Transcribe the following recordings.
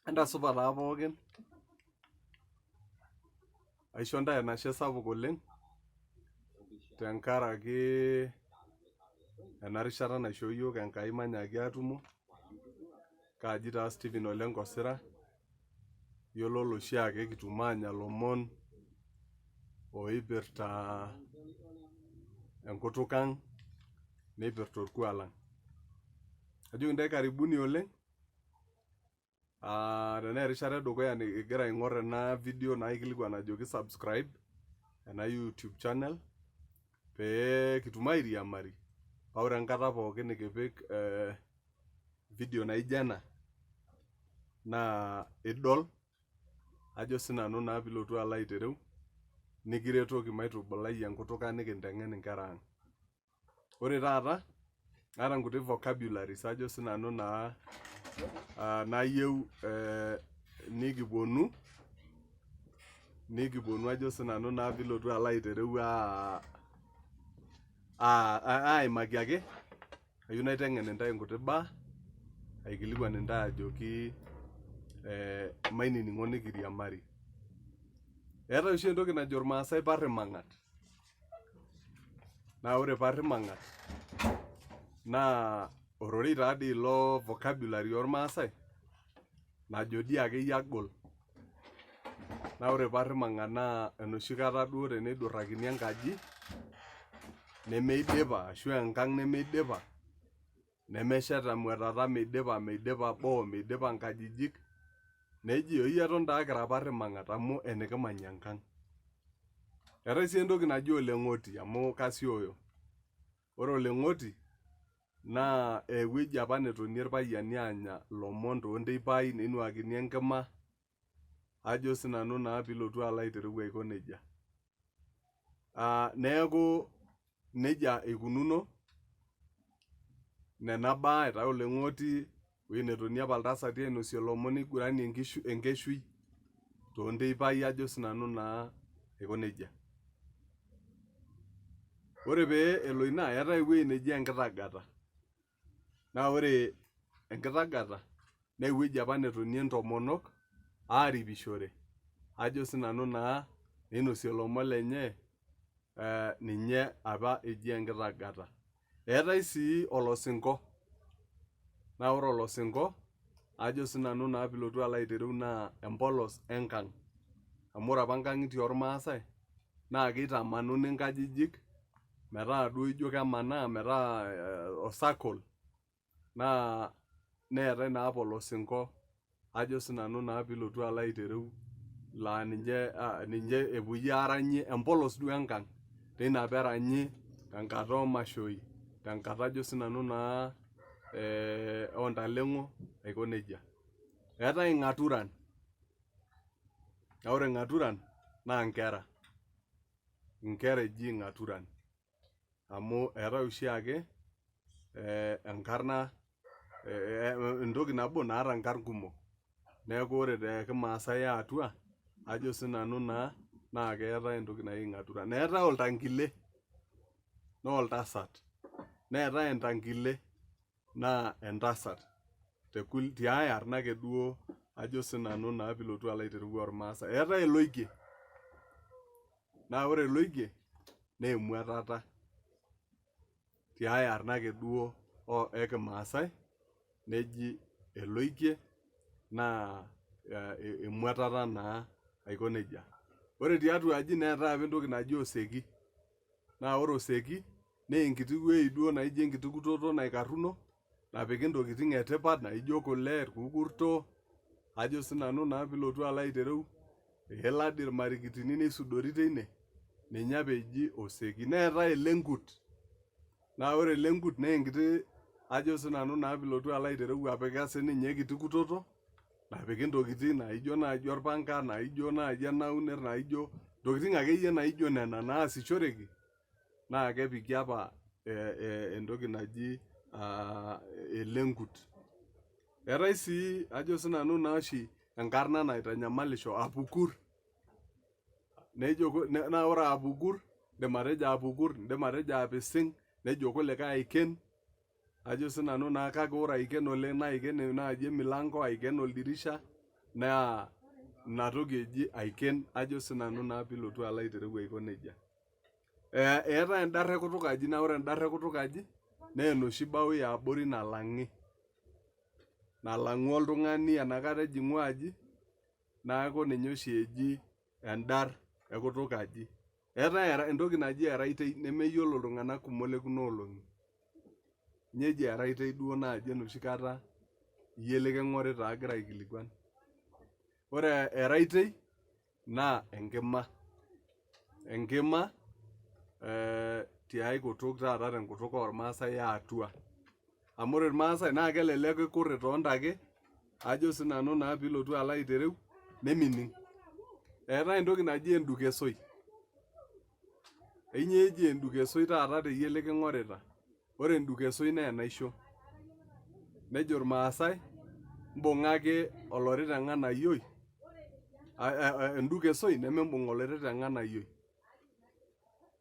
Entasupa taa pookin, aisho ntae enashe sapuk oleng tenkaraki ena rishata naishoo iyiook Enkai manyaaki atumo. Kaaji taa Stephen Ole Nkosira, iyiololo oshiake kitumo aanya ilomon oipirta enkutuk ang neipirta orkuak lang. Ajoki intae karibuni oleng. Ah, tenaa erishata edukuya igira aing'or ena video naa aikilikuan ajoki subscribe ena YouTube channel pee kitum airiamari paa ore enkata pookin nikipik eh, video naijo ena naa idol ajo sinanu naa pilotu alo aitereu nikiretoki maitubulai enkutuk ang nikinteng'en inkera ang. Ore taata aata nkuti vocabularies ajo sinanu naa nayieu nikiponu nikiponu ajo sinanu naa pilotu alo aitereu aimaki ake ayieu naiteng'en intae nkuti baa aikilikuan intae ajoki mainining'o nikiriamari. Eetae oshi entoki najo irmaasai parrimang'at. Naa ore parrimang'at naa ororei taa dii ilo vocabulary ormaasai najo dii akeyie agol. Naa ore parrimang'at naa enoshi kata duo teneidurrakini enkaji nemeidipa ashu enkang' nemeidipa nemesheta emuatata meidipa, meidipa boo, meidipa nkajijik neji oi eton taa kira parrimang'at amu enikimany enkang'. Eetae sii entoki naji oleng'oti amu kasioyo. Ore oleng'oti naa ewueji apa netonie irpayiani aanya ilomon toonteipai neinuakini enkima ajo sinanu naa piilotu alo aitereu aiko nejia. Neeku nejia ikununo nena baa aitayu oleng'oti ewueji netonie apa iltasati ainosie ilomon niguranie enkeshui toonteipai ajo sinanu naa aiko nejia. Ore pee elo ina eetae ewueji neji enkitagata. Naa ore enkitagata naa ewueji apa netonie intomonok aaripishore ajo sinanu naa neinosie ilomon lenye ninye apa eji enkitagata. Eetae sii olosinko, naa ore olosinko ajo sinanu naa piilotu alo aitereu naa empolos enkang amu ore apa inkang'itie ormaasai naa keitamanuni inkajijik metaa duo ijo kemanaa metaa o circle naa neetae naa apa olosinko ajo sinanu naa piilotu alo aitereu laa ninche ninche epuoi aaranyie empolos duo enkang teine apa eranyi tenkata oomashoi tenkata ajo sinanu naa oontaleng'o aiko nejia. Eetae ing'aturan naa ore ing'aturan naa inkera. Inkera eji ing'aturan amu eetae oshiake enkarna entoki nabo naata inkarn kumok. Neeku ore te kimaasai e atua ajo sinanu naa naa keetae entoki naji ing'aturan. Eetae oltankile naa oltasat, neetae entankile naa entasat tiae arna ake duo ajo sinanu naa piilotu alo aitereu ormaasai. Eetae eloikie, naa ore eloikie naa emuatata tiae arna ake duo e kimaasai neji eloikie naa emuatata naa aiko nejia. Ore tiatua aji neetae apa entoki naji oseki, naa ore oseki naa enkiti wueji duo naijo enkiti kutoto naikarruno napiki intokiting e tipat naijo kule, irkukurto ajo sinanu naa piilotu alo aitereu iila dii irmarikitini neisudori teine ninye apa eji oseki. Neetae elenkut, naa ore elenkut naa enkiti ajo sinanu naa piilotu alo aitereu apika sininye kiti kutoto napiki intokiting naijo naaji orpanga, naijo naaji enauner, naijo intokiting akeyie naijo nena naasishoreki naa kepiki apa entoki naji elenkut. Eetae sii ajo sinanu naa oshi enkarna naitanyamalisho apukur nejo naa ore apukur indim atejo apukur, indim atejo apising, nejo kulikae aiken ajo sinanu naa kake ore aiken oleng naa aiken naaji emilanko, aiken oldirisha. Naa ina toki eji aiken ajo sinanu naa piilotu alo aitereu aiko nejia. Eetae endar ekutuk aji naa ore endar ekutuk aji naa enoshi bao eabori nalang'i, nalang'u oltung'ani enakata ejing'u aji neeku ninye oshi eji endar ekutuk aji. Eetae entoki naji eraitei nemeyiolo iltung'anak kumok le kuna olong'i. Ninye eji eraitei duo naaji enoshi kata iyie liking'orita agira aikilikuan. Ore eraitei naa enkima, enkima tiai kutuk taata tenkutuk ormaasai e atua. Amu ore irmaasai naa kelelek ikur itonita ake ajo sinanu naa piilotu alo aitereu nemining. Eetae entoki naji endukesoi. Ainyoo eji endukesoi taata teyie liking'orita? Ore endukesoi naa enaisho. Nejo irmaasai mbung'a ake olorita eng'anayioi, endukesoi nemimbung olorita eng'anayioi.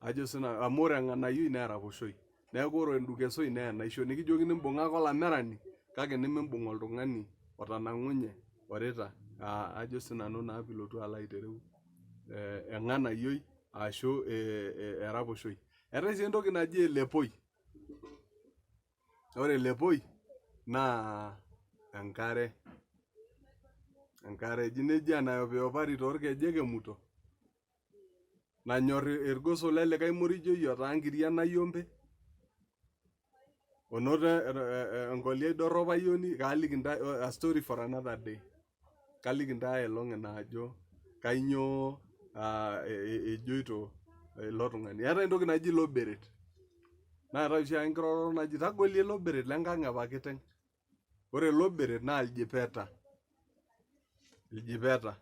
Ajo sinanu amu ore eng'anayioi naa eraposhoi. Neeku ore endukesoi naa enaisho. Nikijokini mbung'a ake olamerani kake nemimbung oltung'ani otanang'unye orita ajo sinanu naa piilotu alo aitereu eng'anayioi ashu eraposhoi. Eetae sii entoki naji elepoi. Ore elepoi naa enkare, enkare eji nejia enayopiyopari torkejek emuto nanyor irgoso lelikae morijoi otaa nkiri enayiombe onoto enkoliai dorrop ayioni kaaliki intae a story for another day. Kaliki intae ai olong ina ajo kainyoo ejoito ilo tung'ani. Eetae entoki naji loberet. Neetae oshiake enkiroroto naji tagolie loberet lenkang e Pakiteng. Ore loberet naa iljipeta, iljipeta.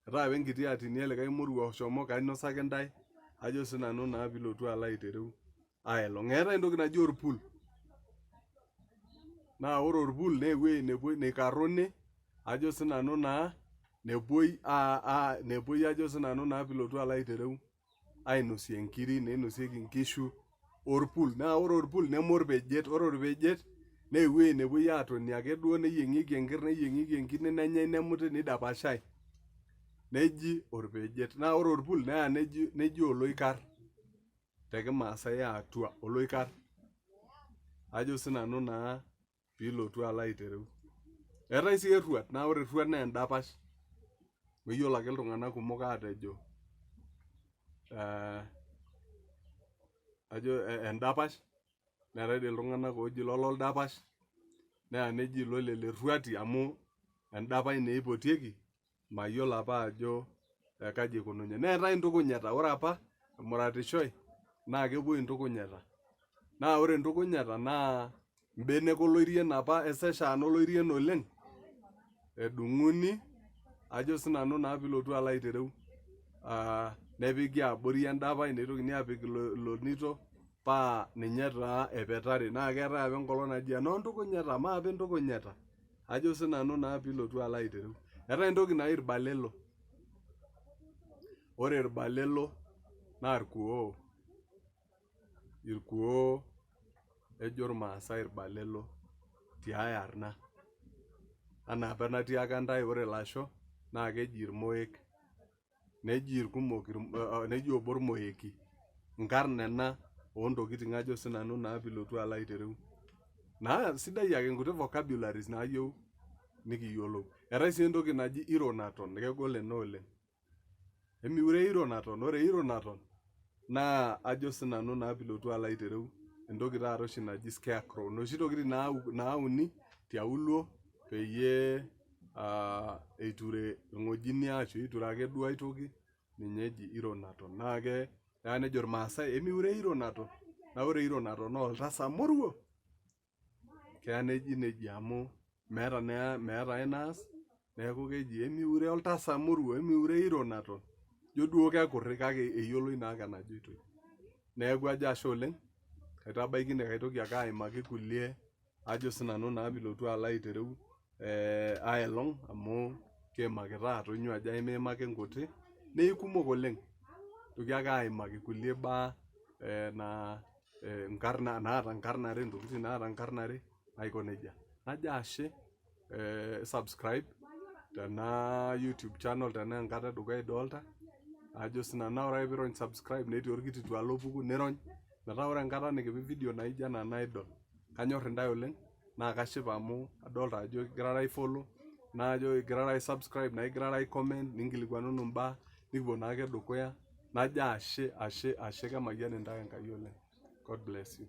Eetae apa enkiti atini elikae moruo oshomo kainosaki intae ajo sinanu naa piilotu alo aitereu ai olong. Eetae entoki naji orpul. Naa ore orpul naa ewueji nepuoi neikarruni ajo sinanu naa nepuoi nepuoi ajo sinanu naa piilotu alo aitereu ainosie inkiri neinosieki inkishu orpul. Naa ore orpul neme orpejet, ore orpejet naa ewueji nepuoi aatonie ake duo neyieng'ieki enkerr neyieng'ieki enkine nenyae nemuti neidapashae neji orpejet. Naa ore orpul neya neji oloikar te kimaasai e atua oloikar ajo sinanu naa piilotu alo aitereu. Eetae sii eruat naa ore eruat naa endapash meyiolo ake iltung'anak kumok aatejo ajo endapash neetae dii iltung'anak ooji lololdapash neya neji iloleleruati amu endapash naa eipotieki mayiolo apa ajo kaji eikununye. Neetae intukunyeta, ore apa emuratishoi naa kepuoi intukunyeta naa ore intukunyeta naa imbenek oloirien apa esesha aa inoloirien oleng edung'uni ajo sinanu naa piilotu alo aitereu nepiki abori endapash neitokini aapik ilonito paa ninye taa epetari. Naa keetae apa enkolong naji enoo ntukunyeta maape intukunyeta ajo sinanu naa piilotu alo aitereu. Eetae entoki naji irbalelo. Ore irbalelo naa irkuoo, irkuoo ejo irmaasai irbalelo tiae arna. Anaa apa enatiaka intae ore ilasho naa keji irmoek neji irkumok neji obo ormoeki. Inkarn nena ontokitin ajo sinanu naa piilotu alo aitereu. Naa sidai ake nkuti vocabularies naayieu nikiyiolou. Eetae sii entoki naji ironaton kegol ina oleng. Emiure ironaton, ore ironaton naa ajo sinanu naa piilotu alo aitereu entoki taata oshi naji scarecrow inoshi tokitin naauni tiauluo peyie eiture irng'ojinia ashu eiture ake duo aitoki ninye eji ironaton. Naa keya nejo irmaasai emiure ironaton naa ore ironaton naa oltasat moruo. Keya neji nejia amu meeta naa meeta ae naas neeku keji emiure oltasat moruo emiure ironaton ijo duo kekuri kake eyioloi naake enajoitoi. Neeku ajo ashe oleng kaitabaiki ine kaitoki ake aimaki kulie ajo sinanu naa piilotu alo aitereu ai olong amu kiimakita atonyua ajo aimimaki nkuti naa ikumok oleng. Nitoki ake aimaki kulie baa naa inkarn naata inkarn are intokitin naata inkarn are aiko nejia. Najo ashe subscribe. tena YouTube channel tenaa enkata edukuya idolta ajo sinanu naa ore ake piirony subscribe netii orkiti tuala opuku nirony metaa ore enkata nikipik video naijo ena naa idol. Kanyorr intae oleng naa kashipa amu adolta ajo igirara ai follow najo igirara ai subscribe naa igirara ai comment ninkilikuanunu imbaa nikipuo naake dukuya najo ashe ashe ashe kemayian intae Enkai oleng. God bless you.